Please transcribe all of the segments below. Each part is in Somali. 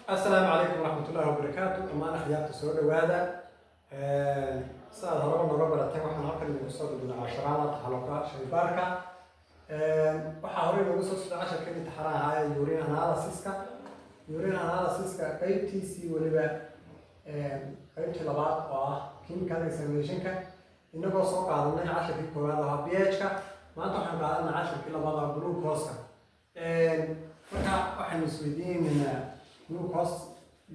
Asalaamu calaykum waraxmatullaahi wabarakaatu. Dhammaan akhyaarta, soo dhowaada. Sidaad horeba nooga barateen, waxaan halkan idinku soo gudbinay casharada taxalluqa shaybaarka. Waxaa horey noogu soo socday casharkii imtixaanaha ahaa ee urine analysiska. Urine analysiska qeybtiisii, weliba qeybtii labaad oo ah chemical examinationka, inagoo soo qaadanay casharkii koowaad oo ahaa pH-ka. Maanta waxaan qaadanay casharkii labaad oo glucose-ka. Marka waxaynu isweydiinaynaa glucose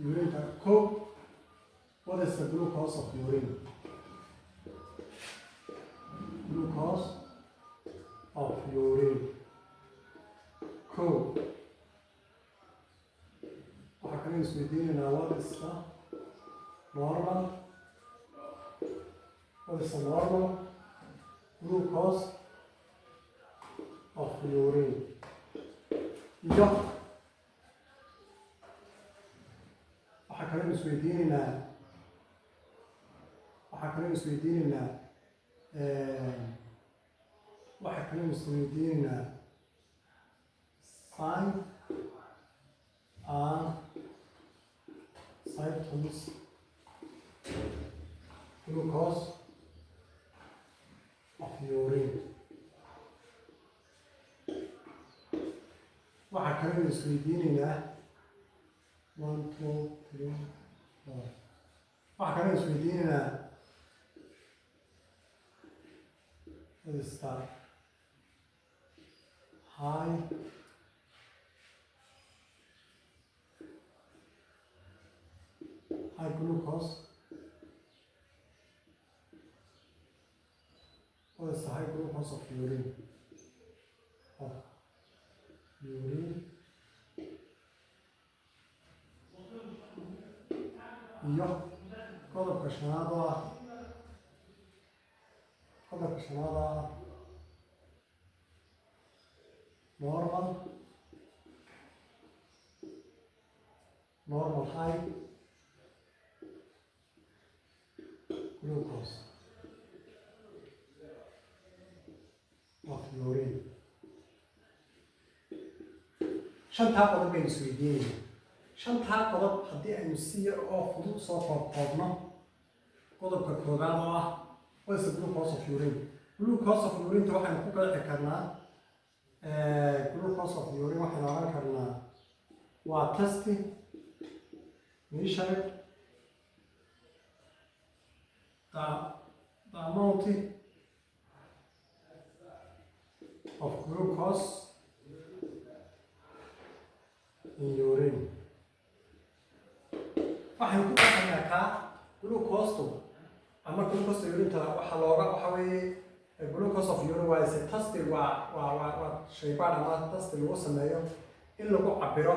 urinta. Co what is the glucose of urine? Glucose of urine. Co waxaa kaloo isweydiinaynaa what is the normal glucose of urine? Iyo waxaa kaloo isweydiinaynaa sign and symptoms glucose of urine. Waxaa kaloo isweydiinaynaa one, two, three, four. Waxaa kaloo isweydiinaynaa what is the high glucose, what is the high glucose of urine? Iyo qodobka shanaad oo ah normal high glucose of urine. Shantaa qodob baynu isweydiinayna. Shantaa qodob haddii aynu si yar oo fudud soo koobkoobno, qodobka koowaad oo ah what is the glucose of urine? Glucose of urinta waxaynu ku qeexi karnaa, glucose of urine waxaynu oran karnaa waa test measured the amount of glucose in urine. Waxaynu ku qeexaynaa kaa glucose ama glucose urinta. Waxaa looga, waxa weeye, glucose of urine waa is test, waa shaybaadh ama test lagu sameeyo in lagu cabiro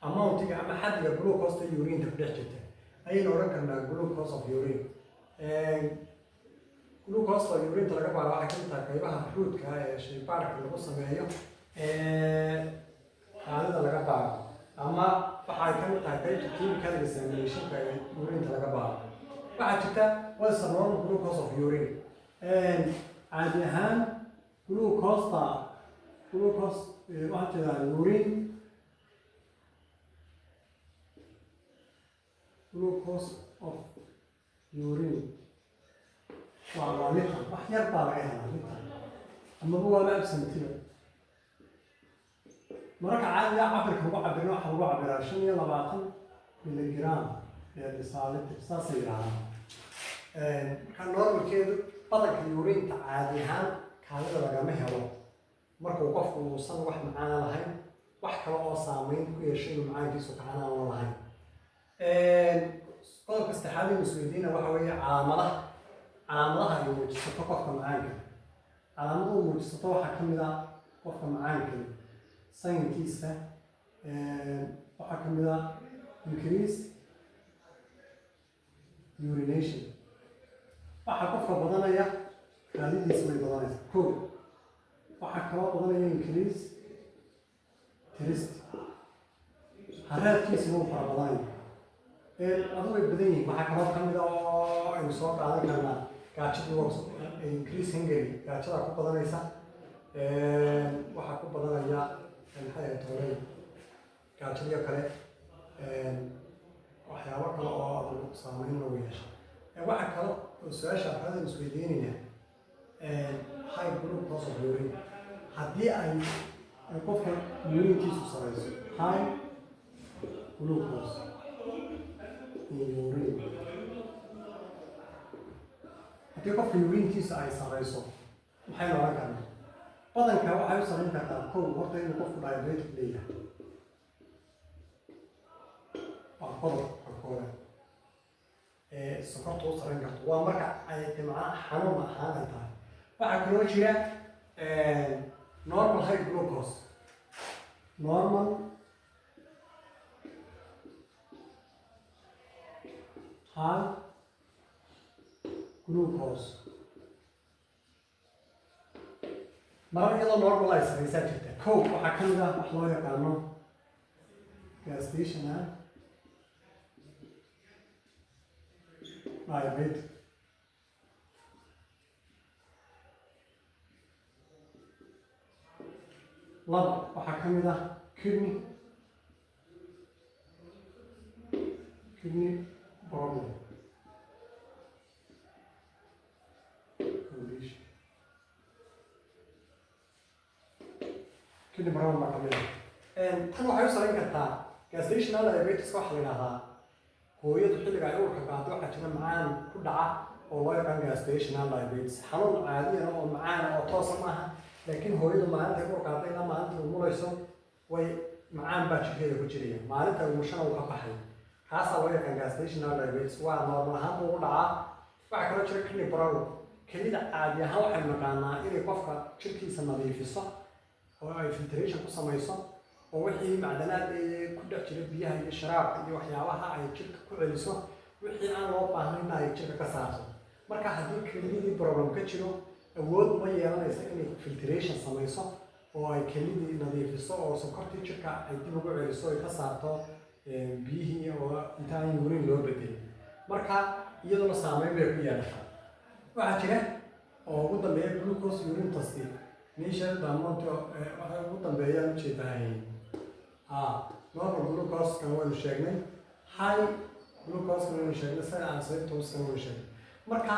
amountiga ama xaddiga glucose urinta ku dhex jirta ayaynu odhan karnaa glucose of urine. Glucose urinta laga baaro waxay kamid tahay qaybaha ruudka ee shaybaadhka lagu sameeyo ee kaadida laga baaro, ama waxay kamid tahay qaybta chemical examinationka ee urinta laga baaro. Waxaa jirta what is the normal glucose of urine? Caadi ahaan glucose, waxaa jeedaa urine glucose of urine waa little, wax yar baa laga helaa, little amaba waaba absentiba. Mararka caadiga cabirka lagu cabirna waxaa lagu cabiraa 25 milligram ee deciliter, saasay yidhahdaan. Marka normalkeedu, badanka urinta caadi ahaan kaadida lagama helo markuu qofku uusan wax macaana lahayn, wax kale oo saameyn ku yeeshay inuu macaankiisu kacana aan lahayn. Qodobka saddexaad aynu isweydiina waxa weeye calaamadaha. Calaamadaha ay muujisato qofka macaanka, calaamadaha uu muujisato waxaa ka mid ah qofka macaanka signkiisa waxaa ka mid ah increase urination. Waxaa qofka badanaya kaadidiisa way badanaysaa. Ko waxaa kaloo badanaya increase thirst, haraadkiisa wuu fara badanaya. Adu way badan yihiin. Waxaa kaloo kamid a oo aynu soo qaadan karnaa gaajadii waa increase hungry, gaajadaa ku badanaysa. Waxaa ku badanaya, maxay ahayd, tooley, gaajadii oo kale. Waxyaabo kale oo adugu saameyn lagu yeesha. Waxa kale oo su-aasha afraad aynu isweydiinayna, high glucose of urine, haddii ay qofka urine-kiisu sareyso, high glucose in urine, haddii qofka urine-kiisa ay sareyso, maxaynu odhan karnaa? Badanka waxay u samayn kartaa, kow, horta inuu qofku diabetic leeyahay, waa qodobka koowaad ee sokorta u sarayn karto, waa marka ay macnaha xanuun ahaan ay tahay. Waxaa kaloo jira normal high glucose, normal high glucose, marar iyadoo normal ay sareysaa jirta. Kow, waxaa ka mid ah wax loo yaqaano gestational diabetes. Laba, waxaa ka mid ah kidney problem condition, kidney problem baa ka mid ah. Tan waxay u sarayn kartaa gestational diabetes. Waxaa la yidhahdaa hooyadu xilliga ay uurka qaado waxaa jira macaan ku dhaca oo loo yaqaan gestational diabetes. Xanuun caadiyan oo macaan oo toosa maaha, laakiin hooyadu maalinta ay uur qaado ilaa maalinta umulayso way macaan baa jirkeeda ku jiraya, maalinta umushana uu ka baxay, kaasaa loo yaqaan gestational diabetes. Waa normal ahaan buu ugu dhacaa. Waxaa kaloo jira kidney problem. Kelida caadi ahaan waxaynu naqaanaa inay qofka jirkiisa nadiifiso oo ay filtration ku samayso, oo wixii macdanaad ee ku dhex jira biyaha iyo sharaabka iyo waxyaabaha ay jirka ku celiso, wixii aan loo baahnayna ay jirka ka saarto. Marka haddii kelidii problem ka jiro, awood uma yeelanaysa inay filtration samayso oo ay kelidii nadiifiso oo sonkortii jirka ay dib ugu celiso, ay ka saarto biyihii oo intaan urine loo bedelin. Marka iyaduna saameyn bay ku yeelataa. Waxaa jira oo ugu dambeeya glucose urine test meesha dhammaanto. Waxay ugu dambeeyaan ujeedahay normal glucose kan waynu sheegnay, high glucose kan waynu sheegnay, sign symptoms kan waynu sheegnay. Marka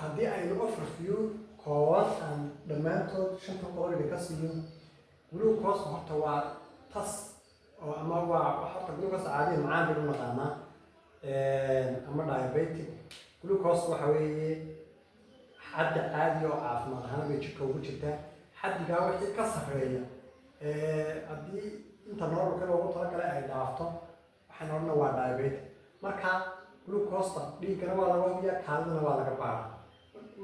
haddii aynu overview kooban aan dhammaantood shanta qodob idinka siiyo, glucose horta waa tas oo ama waa horta glucose caadiyan macaan baynu naqaanaa ama diabetic. Glucose waxa weeye xaddi caadi oo caafimaad ahaan bay jirka ugu jirtaa. Xaddigaa wixii ka sarreeya, haddii inta normalka loogu talagalay ay dhaafto, waxaan odhanaa waa diabetic. Marka glucosta dhiiggana waa laga hubiyaa, kaadidana waa laga baaraa.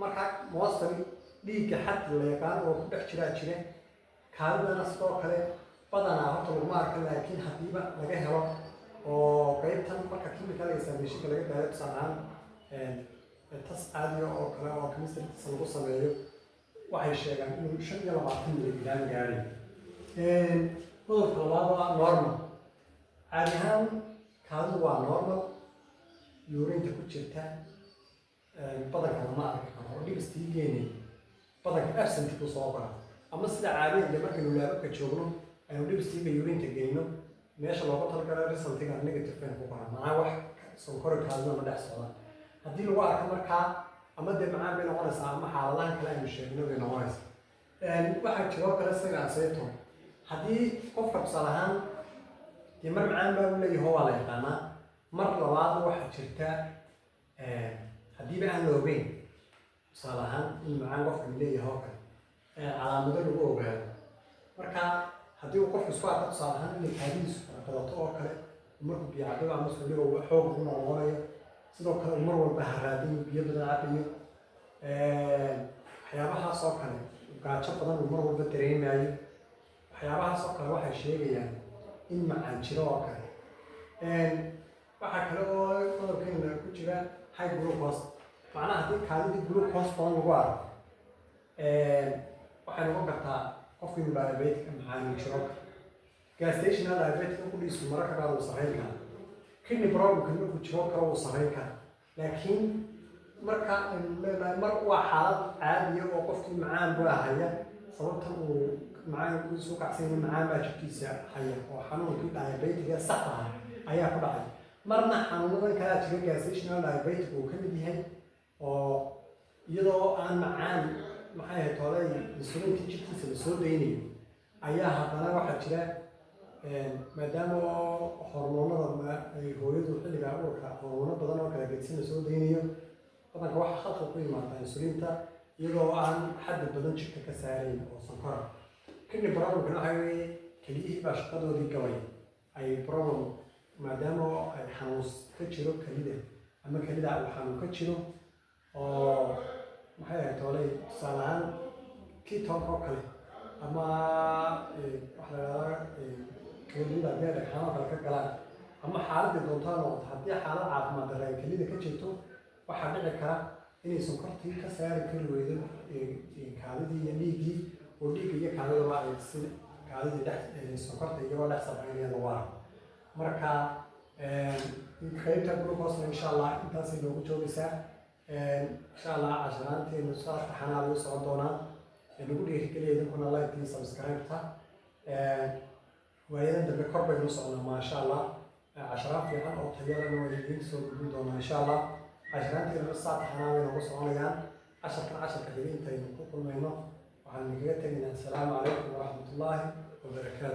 Marka mostly dhiigga xaddi la yaqaan oo ku dhex jiraa jira, kaadidana sidoo kale badanaa horta laguma arka, laakiin haddiiba laga helo oo qeybtan marka chemical examinationka laga daayo, tusaale ahaan test caadiga oo kale oo chemistry test lagu sameeyo, waxay sheegaan inuu 25 milligram gaaray. Qodobka labaad waa normal. Caadi ahaan kaadidu waa normal, urinta ku jirta badanka lama arki karo oo dipstick-geeni badanka absent buu soo qoraa, ama sida caadiyan dee markaynu lab-abka joogno aynu dipstick-ga urinta gelino meesha looga talagalay, resultiga negative baynu ku qoraa, macnaa wax sonkori kaadida ma dhex socdaan. Haddii lagu arko markaa, ama dee macaan bay noqonaysaa ama xaaladahan kale aynu sheegno bay noqonaysaa. Waxaa jiroo kale sign symptom. Haddii qofka tusaale ahaan dee mar macaan baa u leeyaho, waa la yaqaanaa. Mar labaadna waxaa jirta haddiiba aan la ogeyn tusaale ahaan in macaan qofka leeyahay oo kale, calaamado lagu ogaado. Marka haddii uu qofku isku arko tusaale ahaan inay kaadidiisu farabadato oo kale, markuu biyo cababa ama suuliga uu xoog ugu noqonayo, sidoo kale uu mar walba haraadayo, biyo badan cabayo, waxyaabahaas oo kale, gaajo badan uu mar walba dareemayo, waxyaabahaas oo kale waxay sheegayaan in macaan jiro oo kale. Waxaa kale oo qodobkeena ku jira high glucose, macnaha haddii kaadidii glucose badan lagu arko, waxay noqon kartaa qofku inuu diabetic macaan jiro. Gestational diabetic kudhiisu mararka qaar wuu sarreyn karaa, kidney problemka markuu jiro kale wuu sarreyn karaa, laakiin marka aynu leenahay mar waa xaalad caadiya oo qofkii macaan baa haya, sababtan uu macaan isu kacsan macaan baa jirkiisa haya oo xanuunkii diabetic-ga saxda ah. Ayaa ku dhacay. Marna xanuunadan kalaa jira, gestational diabetic uu ka mid yahay, oo iyadoo aan macaan, maxay ahayd toolay, insulintii jirkiisa la soo daynayo ayaa haddana waxaa jira, maadaama hormoonada ay hooyadu xilliga uurka hormoono badan oo kala gedsan la soo daynayo, badanka waxaa khalkhal ku yimaada insulinta, iyadoo aan xaddi badan jirka ka saarayn oo sonkora. Kidney problemkana waxaa weeye keliyihii baa shaqadoodii gabay, ay problem, maadaama ay xanuun ka jiro kelida ama kelida uu xanuun ka jiro oo, maxay ahayd toolay, tusaale ahaan ketonka oo kale ama waxa la dhahdaa kelida haddii ay dhagxaan oo kale ka galaan ama xaaladii doontaa noqoto, haddii xaalad caafimaad darre ay kelida ka jirto, waxaa dhici kara inay sonkortii ka saari kari weydo kaadidii iyo dhiiggii, oo dhiigga iyo kaadidaba ay si kaadidii dhex sonkorta iyagoo dhex sabaynaya lagu arko. Marka qaybta glucose insha Allah intaasay noogu joogaysaa. Insha Allah casharaanteenu saa taxanaa lagu socon doonaa. Nagu dhiirigeliya idinkuna like iyo subscribe-ta. Waayadan dambe kor baynu socnaa, maasha Allah. Casharaan fiican oo tayalana waan idiin soo gudbin doonaa insha Allah. Casharaanteenu saa taxanaa bay noogu soconayaan. Casharkan casharka xiga intaynu ku kulmayno, waxaan idinkaga tegaynaa asalaamu calaykum waraxmatullaahi wabarakaatu.